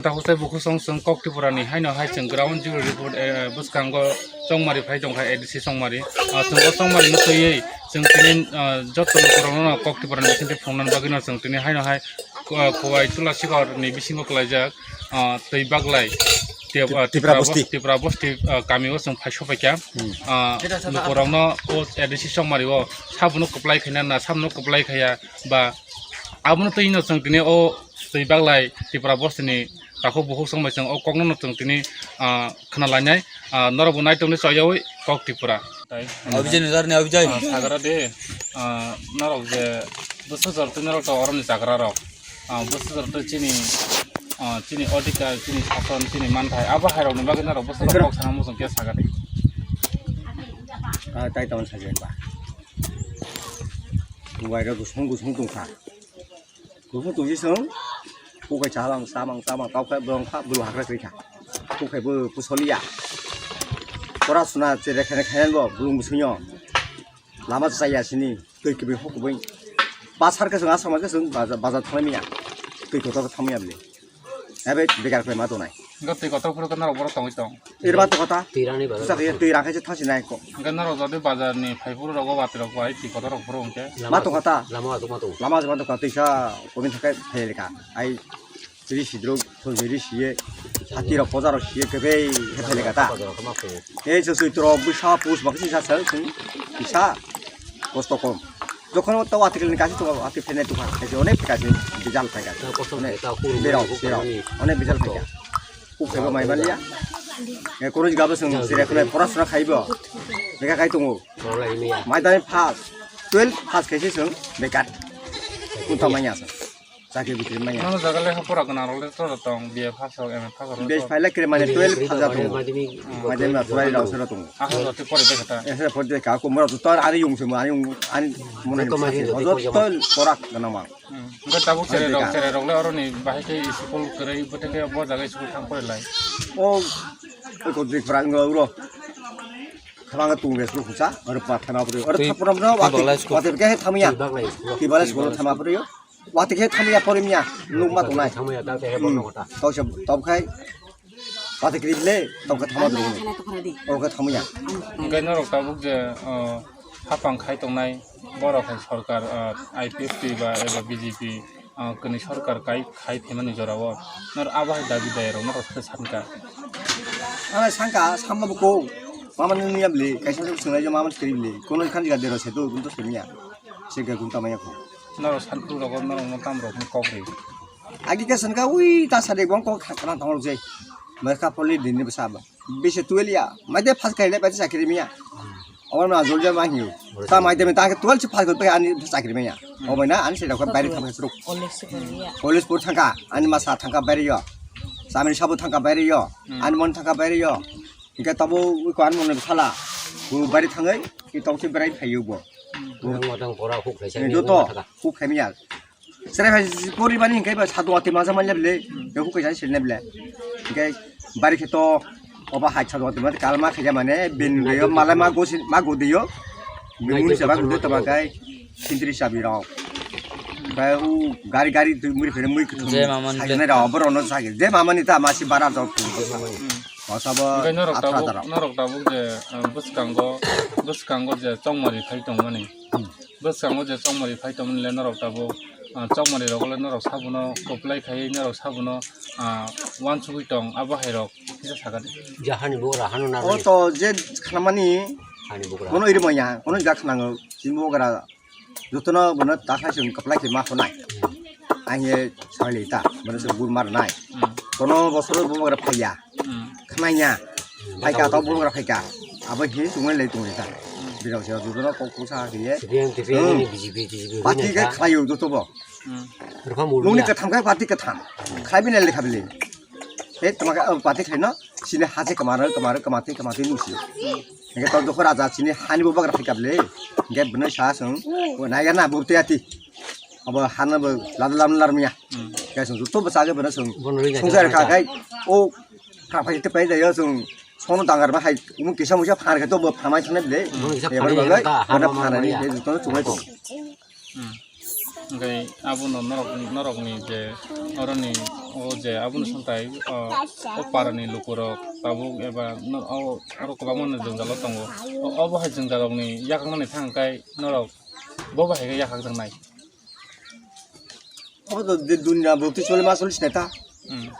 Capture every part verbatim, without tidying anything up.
Takhuk tei bukhuk song chwng Kok Tripura ni haino hai chwng ground zero report, eh, bwskango chongmari phai tongkha A D C chongmari. Ah, chwng o chongmari no twiwi chwng tini, ah, joto lukurokno Kok Tripura ni bisingtwi phunuknani bagwino chwng tini haino hai, ah, Khowai Tulasikor ni bisingo kwlaijak, ah, twi baglai Tip-, ah, Tipra Tipra bosti. Bos-, Tipra bosti, ah, kami o chwng phai sophaikha. Hmm. Ah, lukurokno o A D C chongmari o sabuno kwplai khaina na sabuno kwplai khaya ba abono twi no chwng tini o twi baglai Tipra bosti ni takhuk bukhuk song bai chwng o kokno no chwng tini, ah, khna lainai, ah, norok bo nai tongdi choyawi Kok Tripura. Tai, Abijay Nazar ni Abijay. Ah, sagra de, ah, norok je bwswk jor twi norok to oroni chagra rok, ah, bwswk jor twi chini, ah, chini odhikar, chini sason, chini manthai, abo hai rok ni bagwi norok bwswk kok sana muchung khe sagra de. Ah, tai tong sajai ba. Bubai rok gusung gusung tongkha. Kuphung tongsi chwng, kukhai chamang, chamang, chamang, tokhe bwrwng kha, bwrwng hakra kwrwi kha. Kukhai bo kusoliya. Pora suna chere khene khayan bo, bwrwng bwswngyo. Lama chaya sini, twi kwbwi hok kwbwi. Basar khe chwng asama khe chwng baja-, bazar thanglai manya. Twi kotor thanglai manya bwle. Ebe begar khlai ma tonai. Hwnkhe twi kotor phuru khe norok borok tongwi tong. Irma to kota. Twi rani bazar. Sa khe twi rang khe thasi nai ko. Hwnkhe norok jodi bazar ni phai phuru rogo watwi rok bai twi kotor rok phuru hwnkhe. Ma to kota. Lama asuk ma to. Lama asuk ma to kota twi sa komin thakai phai leka. Ai ri sidrok, thoi ri siye. Hati rok poja rok siye kebei he phai leka ta. Ei so sui tro bisa pus bakisi sa sa sung. Bisa. Kosto kom. Jokhon o taw article ni kaisa tongo, article phainai tongkha, kaisa onek kaisa bijal phaikha. Taw kosom Onek khai, taw kuru berok, mani berok, bukmani. Onek bijal phaikha. Kuk khaibo mai maliya. E, koro jigabo chwng sire khwlai pora sora khaibo. Beka khai tongo. Rwlai maya. Mai dai pass. Twelve pass khaise chwng bekat. Kunta manya chwng. Chakri bikri manya. Nono jaga lekha pora gwnang rok le to tong, B A pass rok, M A pass rok. Bes phaila kre mane twelve pass tongo. Madhyamik. Madhyamik rok, rok tongo. Aha, roti pore de kata. Ese pore de ka, ko mora to tar ari yung se, ari yung, ani mona ni. Joto magi roti pore jama. Joto pora gwnang ma. Hmm. Enggak tabuk sere rok, sere rok le oro ni bahai ke school kwrwi, bote ke bo jaga school thang pore lai. O, o ko dik prang ro. Khamang tung bes ro khusa, oro pa thana pore. Oro thapura no, wate ke thamiya. Twi baglai school. Twi baglai school thama pore yo. Wati khe thamya porimya, nukma tongnai. Thamya ta khe Hmm. Bono kota. Tau se, tau khai, wati kri le, tau khe thama dulu. Tau khe thamya. Hwnkhe norok tabuk je, uh, hapang khai tongnai, borok hai sorkar, uh, I P F T ba eba B J P, uh, kwnwi sorkar kai khai phaimani jorao. Nor abo hai dabi daya rok norok khe sankha. Ana sangka, samba buko. Mama ni niya bli, kaisa sung sungai jo mama kri bli. Kono khan jiga dero se do, gun to semiya. Se ga gun tamaya ko. Norok santu rogo norok no tam rok ni kok ri. Agi ka sanka ui ta sade bong kok khakna tong je. Merka poli din ni bsa ba. Bise tuel ya. Mai de phas kai le ba chakri miya. Awal ma jol ja ma hiu. Ta mai de ta ke tuel si phas ko pe ani chakri miya. O mai na ani se ko bari thang sruk. College pur thangka ani ma sa thangka bari yo. Samri sabu thangka bari yo. Ani mon thangka bari yo. Hingke tabo ui ko ani mon sala. Bu bari thangai ki tong se berai phayu bo. Ang matang pora huk khai sai. Joto huk khai miya. Sere hai pori bani hingke ba sadu ati maja manya bile. Be huk khai sai sirne bile. Hingke bari khe to oba hai sadu ati ma kalma khaja mane bin yo malai ma gosi ma godiyo. Bimun se ba gode to ba kai sintri sabi rok. Ba u gari gari tu muri phere mui kutu. Je mama ni sai le. Ne ra obo rono sai. Je mama ni ta masi bara jok. Osabo Hingke norok atra tabuk, atra. Norok tabuk je, eh, bwskango, bwskango je chongmari phai tongmani. Hmm. Bwskango je chongmari phai tongmani le norok tabuk, ah, chongmari rogo le norok sabuno koplai khai norok sabuno, ah, wansugwi tong abo hai rok kisa sakani. Jahani bo rahano na. O to je khnamani. Hani bo rahano. Kono iri manya, kono jak khnango, jimbo gara. Jotono bono ta khai chwng kwplai khe ma khonai. Ang ye soi le ta, bono chwng bur mar nai. Hmm. Kono bosoro bo bagra phaiya. Hmm. Khnaiya. Hmm. Phaika to bo bagra phaika. Abo hi chwng le tong le ta. Hmm. Birok se jotono kok kok sa khe ye. Sipiang, sipiang, hmm. Ni B J P, B J P, party khe khlaio joto bo. Hmm. Rwkha mulu. Nungni ya. Katham khe party katham. Khlai bini le khabili. He tama khe, oh, party khlaino. Sini haje kamaro, kamaro, kamati, kamati nusi. Hingke tol dukhu raja sini hani bo bagra phai kable. Hingke bini sa sung, o naiga na bo te ati. Abo hana bo lad lam lar miya. Hmm. Hingke sung to basa ge bini sung. Bono ri sung jar ka kai. O phra phai te pai da yo sung. Sono dangar ma hai. Umu kisa musa phar ke to bo phamai thane ble. Bono kisa. Ebar phani bagai, ka, ada hama phana ni maya. He to chungai to. Hmm. Hwnkhe abono norok, norokni je oroni o je abono swngtai, o, o parani lukurok tabuk eba no-, o, oro kwbangma no jwngjalo tongo. O, obo hai jwngjalrokni yakhaknani thang khe norok bo bahai khe yakhakjaknai. O to de dunya bukti chole ma chole sinai ta. Hmm.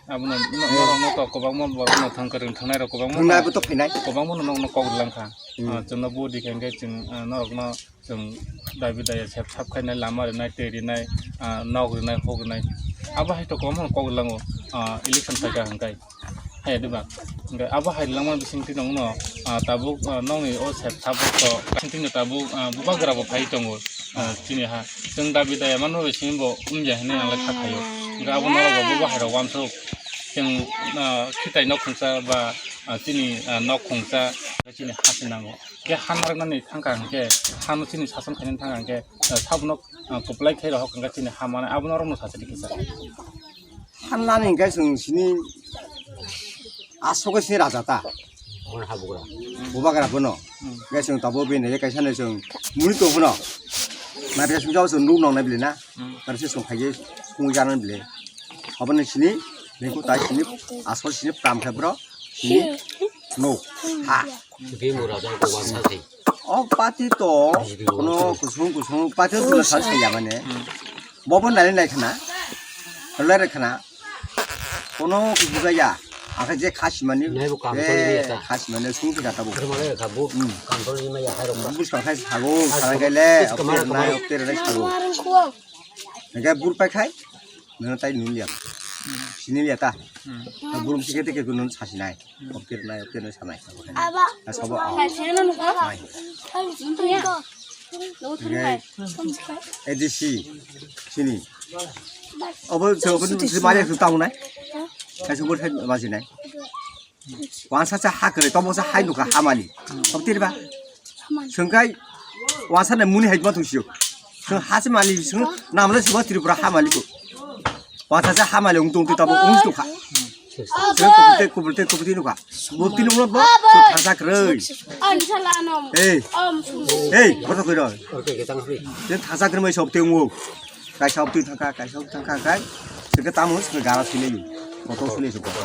Abono no-, norokno to kwbangma borokno thang kwrwng thangnai rok kwbangma. Thangnairok to phainai. Kwbangma no nokno kok rwlang kha. Hmm. Ah, chwngno bo di khe hwnkhe chwng, ah, norokno chwng dabi daya sep sap khainai, lama rwnai, twi rwnai, ah, nok rwnai, huk rwnai. Abo hai to kwbangma no kok rwlango, ah, election phaikha hwnkhe. Hai diba? Hwnkhe abo hai rwlangma bisingtwi nongno, ah, tabuk, ah, nokni o sep sap rok to bisingtwino tabuk, ah, bubagra bo phai tongo, ah, chini ha. Chwng dabi daya manma bising bo wngya hinwi ang le kha khaio. Hwnkhe abo norok bo bubagra wansuk chwng, ah, khitai nok khungsa ba, ah, chini, ah, nok khungsa chini ha se nango. Khe ha narwknani thangkha hwnkhe, hano chini sason khainani thangkha hwnkhe, eh, sabono, eh, kwplai khai rohor hwnkhe chini ha manai, abono norokno sacha di kisa. Hanlani hwnkhe chwng sini aswk sini raja ta. Omo habugra. Bubagra bono. Hmm. Hwnkhe chwng tabuk bini kaisa no chwng muni tong phano. Naithok sumjao chwng nuk nong nai bili na. Hmm. Naithok se chwng phaiye sungwi janani bili. Aboni sini bengkuk tai sini aswk sini pram khe bro. Sini nuk. Ha. Bini raja ko wansa thai. O pati to, kono kusung kusung pati to dula sal saya mane. Hmm. Bobo nali nai khana, lere khana, kono kubuga ya, aka je khasi mani, nai bo kam to eh, ni ta. Khasi mani sung kita tabo. Khe mane kha bo, hmm, kam to ni ma ya hai rok ba. Bus ka khai sago, ah, sago, sago, kele, bus ka mane okte nai, kha bo. Okte nai sago. Nang khe bur pai khai, nang tai nun liya. Hmm. Sini liya ta. Hmm. Bur sike teke nun sasi nai. Okir nai, okir nai sanai. Aba. Asabo. Hai, sini nang ko. Hai. Hai, sini nang ko. Lo thang hai. A D C. Sini. Obo se obo se mari su tau nai. Hai su bor hai masi nai. Wansa sa ha kre, tobo sa hai nuka hamali. Okir ba. Sengkai wansa nai muni hai ma tu sio. Seng ha se mali seng namle suba Tripura hamali ko. Wansa sa hamali ung tung tu tabo ung tu kha. Seng kubul te, kubul te, kubul te nuka. Bo tini ulo bo, so thasa kroi. An sala anom. Hey. Om sum. Hey, kota koi roi. Oke, kita ngapri. Seng thasa kroi mai sob te ungo. Kaisa sob te thangka, kaisa sob te thangka kai. Seng ke tamu, seng ke gara sini yu. Koto sini seng koto.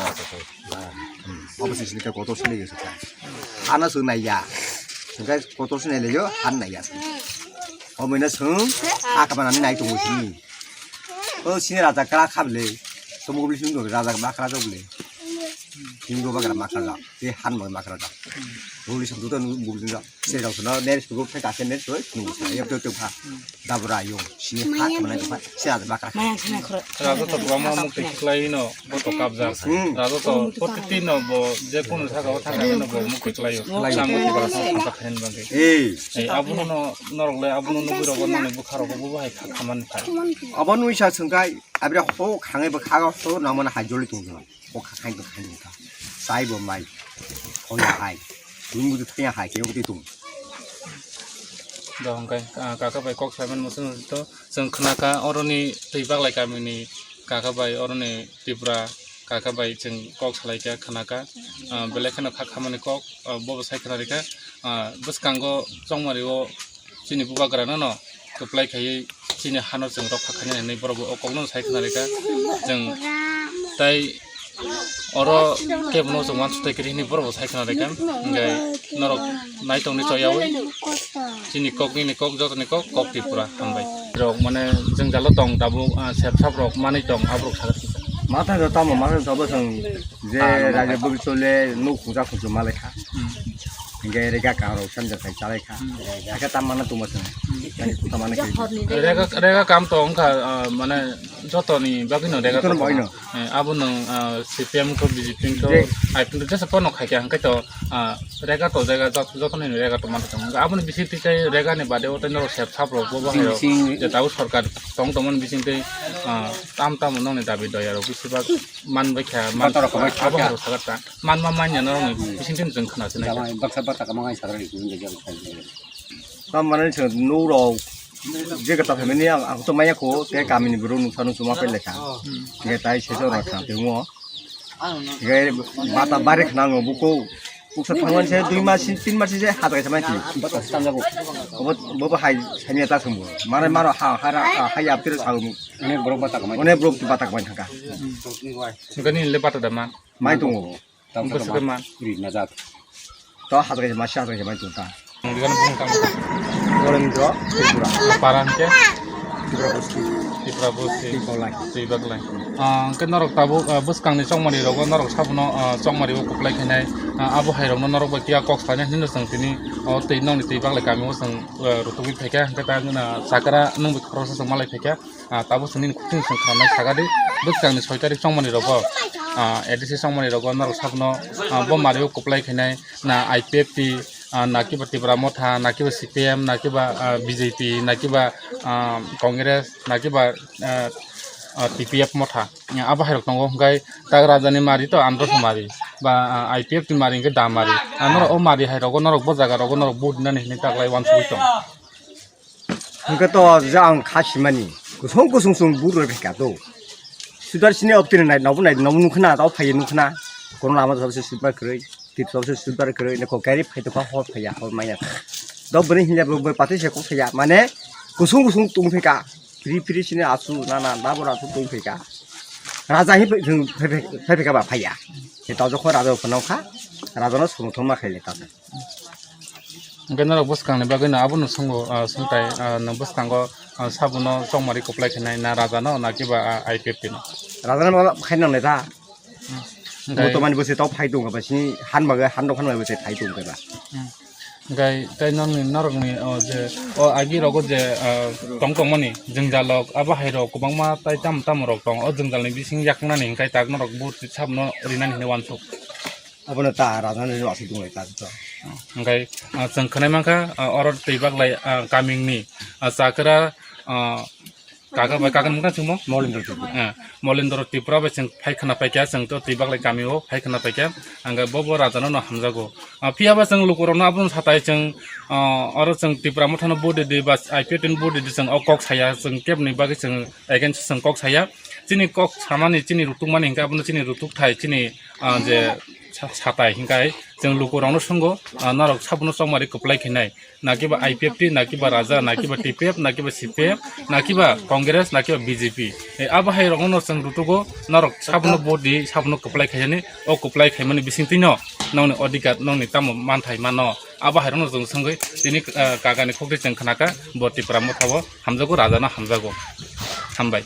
Obo se sini ke koto sini yu seng. Hano seng nai ya. Seng ke koto sini le yo, han nai ya. Omo ino seng, ha kapan ani nai tongo sini. O sini raja kra kha bele. Somo bili sini raja bakra jok bele. Sini go bakra makra jok. Te han mo makra jok. Bili sini duta nu bili jok. Se jok sini ne sini go thai ka se ne soi nu. Yap to to kha. Dabra yo. Sini ha mana jok. Se raja bakra. Maya khana khoro. Raja to bama mukti khlai no. Bo to kabjak. Hmm. Raja to protiti no bo je kunu saka o thangkha no bo mukti khlaio. Khlaio. Nang mukti bara song song khain bangke. Eh. Eh, abono no norok le abono no bwrok no bwkha rok bo bo hai kha khaman phai. Abo nui sa sengkai abira ho khangai bwkha ho nang mana hai joli tong jong. Ho kha khai bwkha khai bwkha. Sai bo mai. Ho ya hai. Tun bu thaya hai ke oti tung. Da hongkai, ah, kaka bai kok saiman musun to. Chwng khna kha oroni twi baglai kamini kaka bai oroni Tripura kaka bai chwng kok salai kha khna kha, ah, belai kheno kha khamani kok, ah, bobo sai khna rikha, ah, bwskango chongmari o chini bubagra no no kwplai khaiwi chini hano chwng rok kha khainai hinwi borok bo o kokno sai khna rikha. Chwng tai Oro kebono chwng uansuk tai kwrwi hwnwi borok bo sai khna rikha. Hwnkhe norok naitongni choyaui chini kok nini kok jotoni kok, kok Tripura hambai. Rok mane jwngjalo tong tabuk, ah, sep sap rok manwi tong aborok sakha. Mata do tamo mata do tamo chwng je raja bwrwi chole nuk khungsa khungsu malai kha. Hmm. Hwnkhe rega kaha rok sanja khai chalai kha. Hmm. Hakhe tam mana tongma chwng. Hmm. Tamo mana khe. Rega, rega kam to wngkha, ah, mane jotoni bagwino rega to wngkha. Eh, abo nwng, ah, C P M wngkha, B J P wngkha, I P F wngkha, jesa pono khaikha, hwnkhe to, ah, rega to jaga jot-, jotono rega to manthogo. Aboni bisingtwi tei rega ni bade o tei norok sep sap rok bo bahai rok je tabuk sorkar tong tongmani bisingtwi, ah, tam tam nokni dabi doya rok bisi bak man baikha, man abo hai rok sagar ta. Manma manya norokni bisingtwi chwng khna sinai. Baksa baksa kama hai sagar ni. Tam mane se nuk rok je kata phaimani ang, ang to maya ko, te kamini borok nuksa nuksa ma pele kha. Hmm. Nge tai se jora kha te ngo. Nge bata bare khna ngo buko. Uksa thangmani se dui mas, tin mas se hajai samai ti. Obo, bo bo hai samia ta sumbo. Mare maro ha, ha, ha, ha ya pira sa umu. Onek borok bata kamai. Onek borok bata kamai thangka. Gani le bata dama. Mai tongo. Bwswk man. Ri najak. To hajai ma sa hajai mai tongka. Ang digano bung tang. Borendro Tripura. Para hwnkhe? Tripura Bosti. Tripura Bosti. Twi Baglai. Twi Baglai. Ah, hwnkhe norok tabuk, ah, bwskangni chongmani rogo norok sabono, ah, chongmani o kwplai khainai. Ah, abo hai rokno norok bai kiya kok sanai hinwi no chwng tini o twi nokni Twi Baglai kami o chwng, ah, rutugwi phaikha. Hwnkhe ta wngkha na chakra nwng bai khoroksa chwng malai phaikha. Ah, tabuk chwng nini kuching chwng khananai sakadi, bwskangni soi tarik chongmani rogo, ah, A D C chongmani rogo norok sabono, ah, bo mario kwplai khainai na I P F T, ah, na kiba Tipra Motha, na kiba C P M, na kiba, ah, B J P, na kiba, ah, Congress, na kiba, ah, ah, T P F Motha. Ah, abo hai rok tongo, hwnkhe tak rajani mari to andro mari, ba, ah, I P F T mari hwnkhe da mari. Ah, norok o mari hai rogo norok bo jaga rogo norok vote nani hinwi taklai uansugwi tong. Hwnkhe to je ang kha simani, kusung kusung sung bur roi phaikha to. Sudar sini optini nai, nobo nai, nobo nukhna, tao phaiya nukhna. Kono lama tao se sudbar kwrwi, tip tao se sudbar kwrwi, ne kok gari phai tokha hor phaiya, hor maya. Do bini hinja bo bai pati se kok phaiya, mane kusung kusung tung phaikha. Phiri phiri sini asu, na na, dabor asu tung phaikha. Raja hi phai, phai, phai, phai phaikha ba phaiya. Se tao jokho raja phano kha, raja no somothon ma khaile tao. Hwnkhe norok bwskangni bagwi no abono swngo, ah, swngtai, ah, nwng bwskango, ah, sabono chongmari kwplai khainai na raja no na kiba, ah, I P F T no? Raja no khaina nai ta. Hwnkhe bo to mani bwswi tao phai tong ba sini han bagwi han rok han bagwi bwswi phai tong ba. Hmm. Hwnkhe tei nokni norokni, oh, je, oh, agi rogo je, ah, tong tongmani jwngjal rok abo hai rok kwbangma tai tamo tamo rok tong o jwngjalni bising yaknani hwnkhe tak norok bo sabono rinani hinwi uansuk. Abono ta raja ni aswk tonglai ta to. Hwnkhe, ah, chwng khwnai mankha, ah, oro Twi Baglai, ah, kamingni, ah, chakra, ah, kaka bai kaka mungkha chwngmo? Molendra Tripura. Ah, Molendra Tripura bai chwng phai khwna paikha, chwng to Twi Baglai kamio phai khwna paikha, hwnkhe bo bo raja no hamjago. Ah, phiya ba chwng lukurokno abono satai chwng, ah, oro chwng Tipra Mothano vote di ba I P F T ni vote di chwng o kok saya, chwng kebni bagwi chwng against chwng kok saya. Chini kok samani, chini rutukmani hwnkhe abono chini rutuk thai, chini, ah, je sa-, satai hwnkhe chwng lukurokno swngo, ah, norok sabono chongmari kwplai khainai, na kiba I P F T, na kiba raja, na kiba T P F, na kiba C P M, na kiba Congress, na kiba B J P. Eh, abo hai rokno chwng rutugo, norok sabono vote di, sabono kwplai khainani, o kwplai khaimani bisingtwino nokni odhikar, nokni tamo manthai mano. Abo hai rokno chwng swngwi tini, ah, kagani khokti chwng khnakha, bo Tipra Mothao hamjago, rajano hamjago. Hambai.